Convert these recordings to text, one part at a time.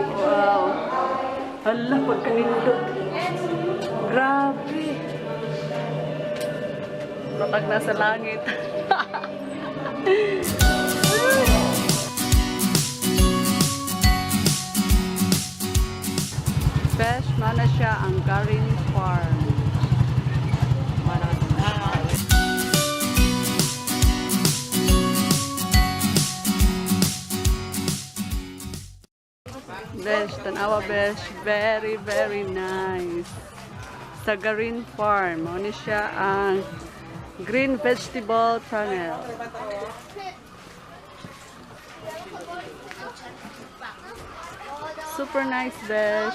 Wow. Hala, pagkanindot. Grabe. Kapag nasa langit. Fresh mana siya ang Garin Farm. Besh, tanawa besh, very very nice. Sa Garin Farm, mao ni siya ang Green Vegetable Tunnel. Super nice, besh.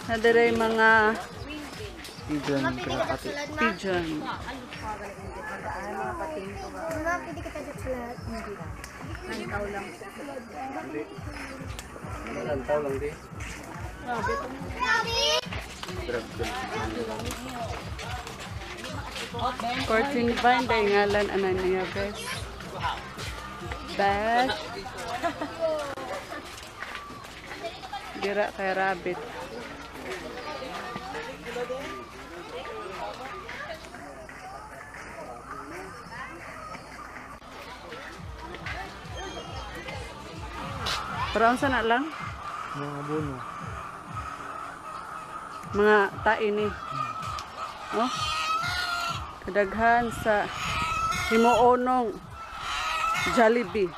Nadere mga Pigeon kalapati. Pigeon. Mama, pwede kita dyan sa lahat. Lantaw lang di. Cortin Vine, dahil ngalan ana niya, besh. Besh. Dira kay rabbit. Pero unsa na lang? Mga buno. Mga tae ni. Oh. Kadaghan sa himuonong Jollibee.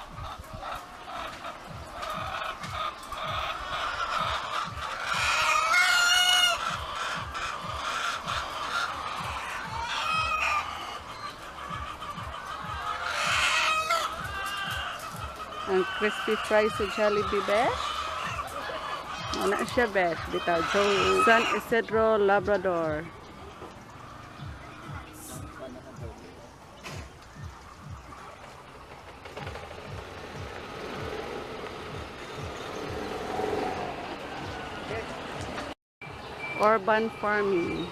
Ang crispy fries sa Jollibee, besh. Ano siya, besh? Bitaw, Joe. San Isidro Labrador. Urban farming.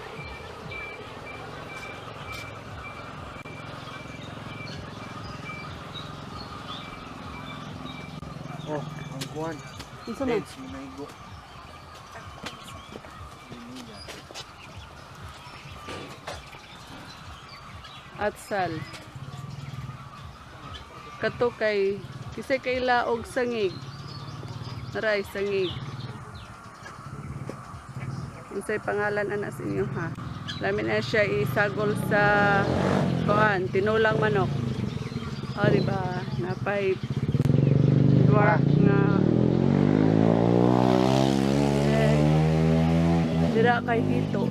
Oh, ang kuwan. Unsa man? Dates, manaigo. Atsal. Kato kay kisay kay laog sangig. Naray sangig. Unsay pangalan ana sa inyo ha? Lami na siya isagol sa kuan, tinulang manok. O, di ba? Napay dwarf nga eh, dira kay hito.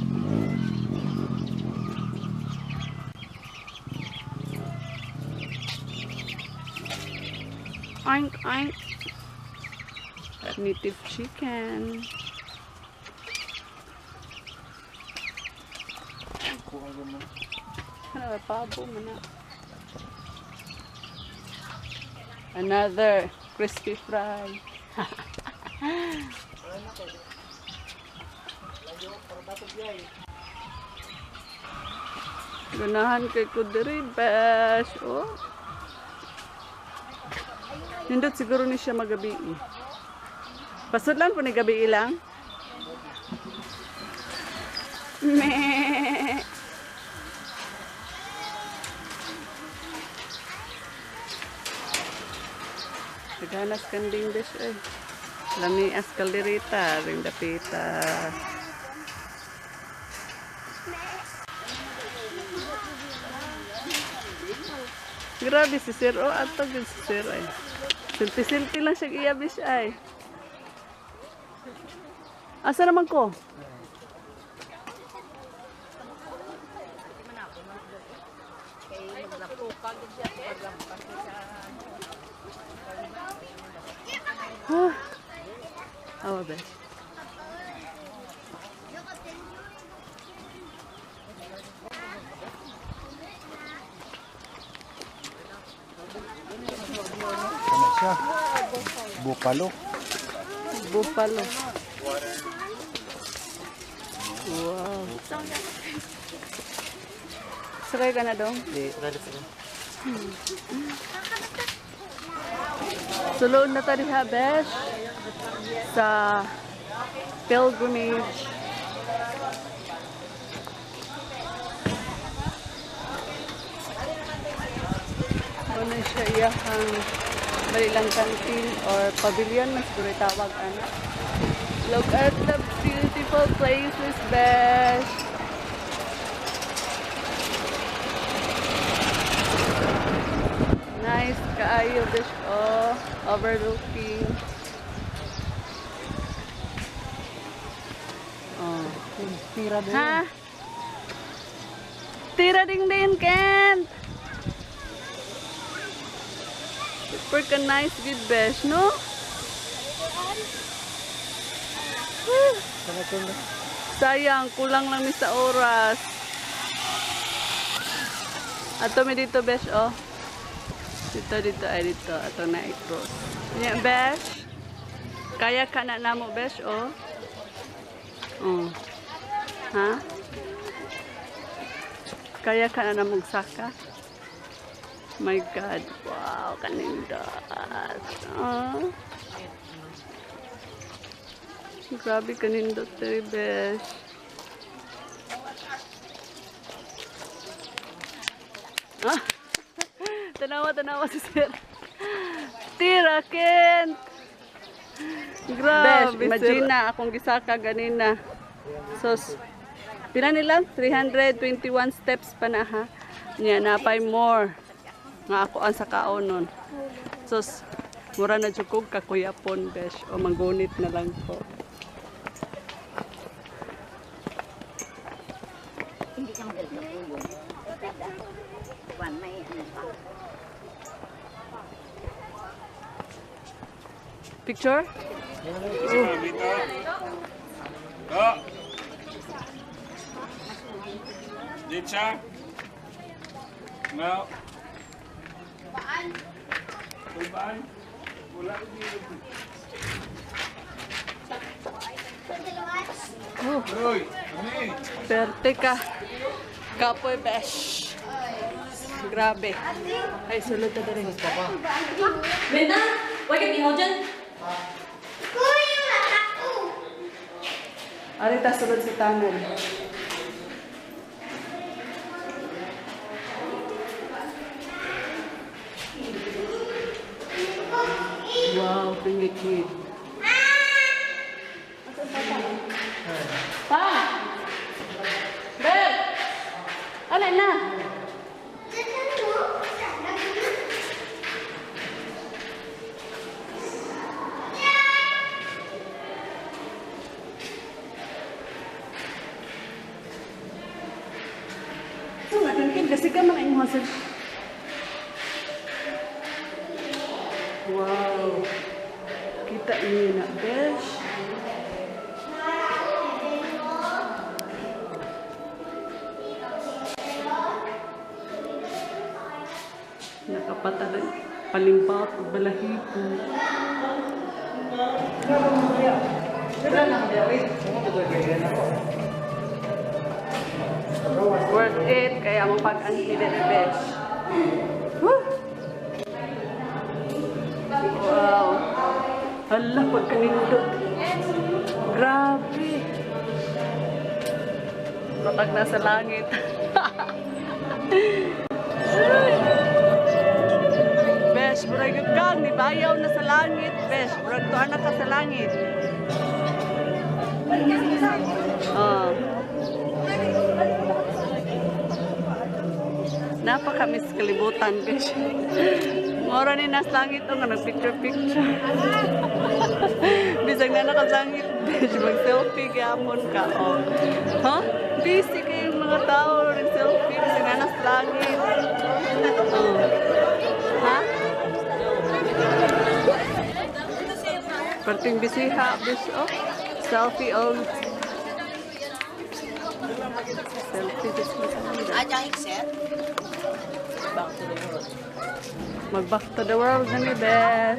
Oink, oink. Native chicken. Kuha ko man. Ano, pabo man na. Another crispy fry. Ganahan kay ko diri, besh. Oh. Nindot siguro ni siya magabi. Pasudlan po ni gabi lang. Meh. Naghanas kanding besh eh. Lamias kaldereta, ring dapita. Grabe si Sir. Oh, ato gyud si Sir ay. Silpi-silpi lang siya iya besh ay. Asa naman ko? Ah. Awa, besh. Ano siya? Bukalo. Buffalo. Wow. Sakay ka na dong? Di, relax na. Sulod na ta diha, besh, sa pilgrimage. Ano siya iyahang balilang canteen or pavilion, mas siguro tawag ana. Look at the beautiful places, besh. Nice kaayo, besh. Oh, overlooking. Oh. Tira din. Ha? Tira ding din, Kent! Super ka nice, good besh, no? Sayang, kulang lang mi sa oras. Ato mi dito, besh, oh. Dito, dito, ay dito. Ato na i-cross. Yeah, besh. Kaya ka na namo, besh, oh. Oh. Ha? Kaya ka na namong saka? My God. Wow, kanindot. Oh. Grabe kanindot, besh. Ah. Tanawa, tanawa si Sir. Tira, Kent! Grabe, besh, imagine na akong gisaka ganina. So, pila nila? 321 steps pa na, ha? Niya, napay more. Nga ako ang sa kaon nun. So, mura na jud kog kakuyapon, besh. O manggunit na lang ko. Hindi ka magaling. May ano pa. Picture? Oh. Ditsa. No. Paan? Paan? Wala. Oh. Perte ka. Kapoy, besh. Grabe. Ay, sulod na rin. Brenda, why ka tingaw dyan? Arita, sulod sa tunnel. Wow, pingikit. Pa! Bel! Ano na? Kasi ka mga imong. Wow. Kita niyo na, besh. Nakapatad palimbat ug balahibo. Worth it, kaya mo pag-anhi din, besh. Woo! Wow. Hala, pagkanindot. Grabe. Kapag nasa langit. Besh, murag yun kang, nibayaw na sa langit, besh. Murag tuan na ka sa langit. Oh. Napakamiss kalibutan, besh. Mora ni nas langit o nga nag-picture-picture. Bisag na nakasangit, besh, mag-selfie gyapon ka, oh. Huh? Busy kayong mga tao nag-selfie bisag na nas langit. Oh. Ha? Perting bisiha, besh, oh. Selfie, oh. Selfie, besh. Mag-back to the world na ni Beth.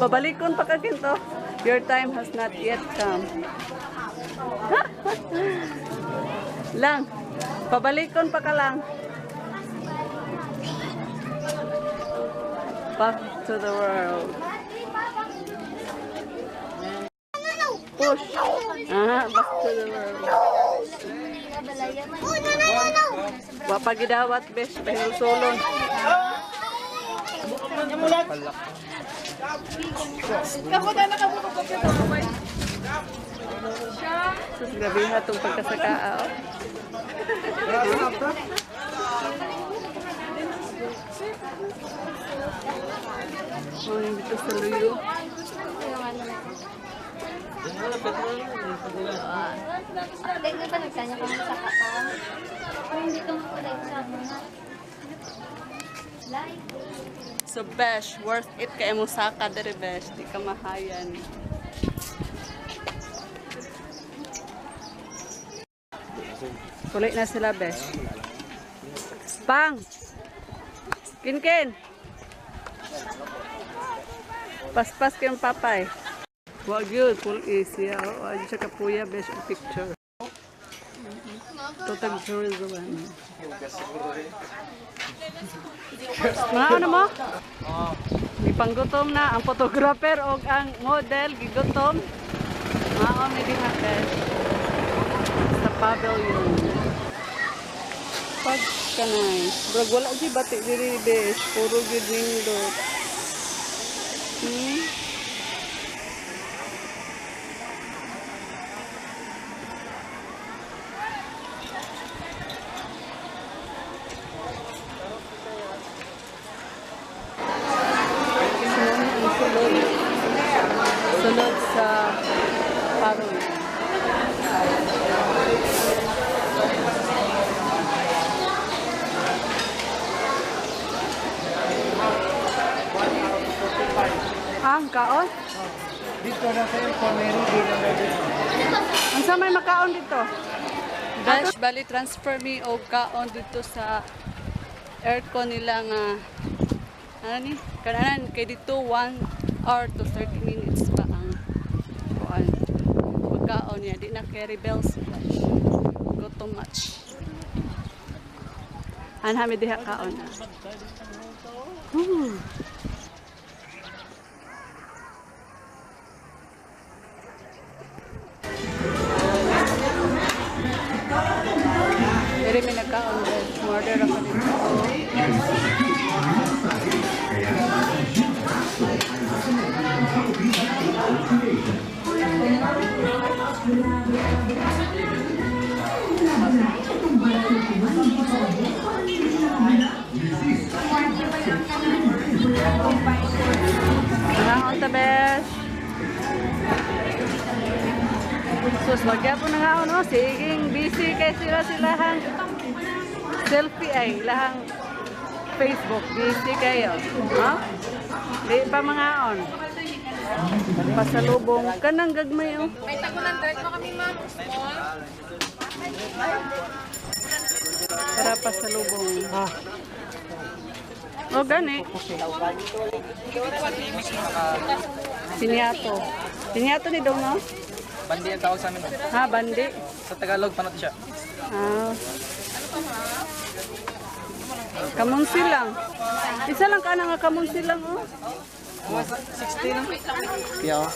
Pabalikon pa ka kinto. Your time has not yet come. Lang. Pabalikon pa ka lang. Back to the world. Push. Ah, back to the world. Oh, no, no, no, no! Wa pa gidawat, besh. Pahilusolon. Sus, grabe ha itong pagkasakaa. Oh. Oh, yung dito sa luyo. Dahil ba nagsanya ka sa kaka? Hindi ka makulay sa mga. Like. So, besh, worth it kay mo saka dere, besh. Di ka mahayan. Tuloy na sila, besh. Pang! Kinkin! Paspas kayong papay. Wag yun, full easy. Oh, wag siya kapuya, besh, ang picture. Total tourism. Mga ano mo? Gipanggutom na ang photographer o ang model, gigutom. Maon ni diha, besh. Sa pavilion. Pagka nice. Brag wala di batik diri, besh. Puro gyud nindot. Ang sulod. Sulod sa pavilion. Ang kaon? Dito na sa infirmary, dito na dito. Unsa may makaon dito? Besh, bali transfer me og kaon dito sa aircon nila nga ano ni? Kananan kay dito 1 hour to 30 minutes pa ang kuan. Pagkaon niya di na carry bells. Besh. Go too much. Anhami diha kaon. Whew. Diri mi nagkaon, besh. Order ako dito. Nangaon ta, besh. Sus, magyapon nangaon, oh. Siging busy kay sila silahang selfie ay lahang Facebook. Busy kayo. Ha? Di pa mangaon. Pasalubong kanang gagmay, oh. May tagulan direct mo kami, ma'am. Small. Para pasalubong. Oh, gani. Pinyato. Pinyato ni dong, no? Bandi ang tawag sa amin. Ha, bandi. Sa Tagalog, panot siya. Ah. Kamunsi lang. Isa lang ka na nga kamunsi lang, oh. 60 lang. Piyaw.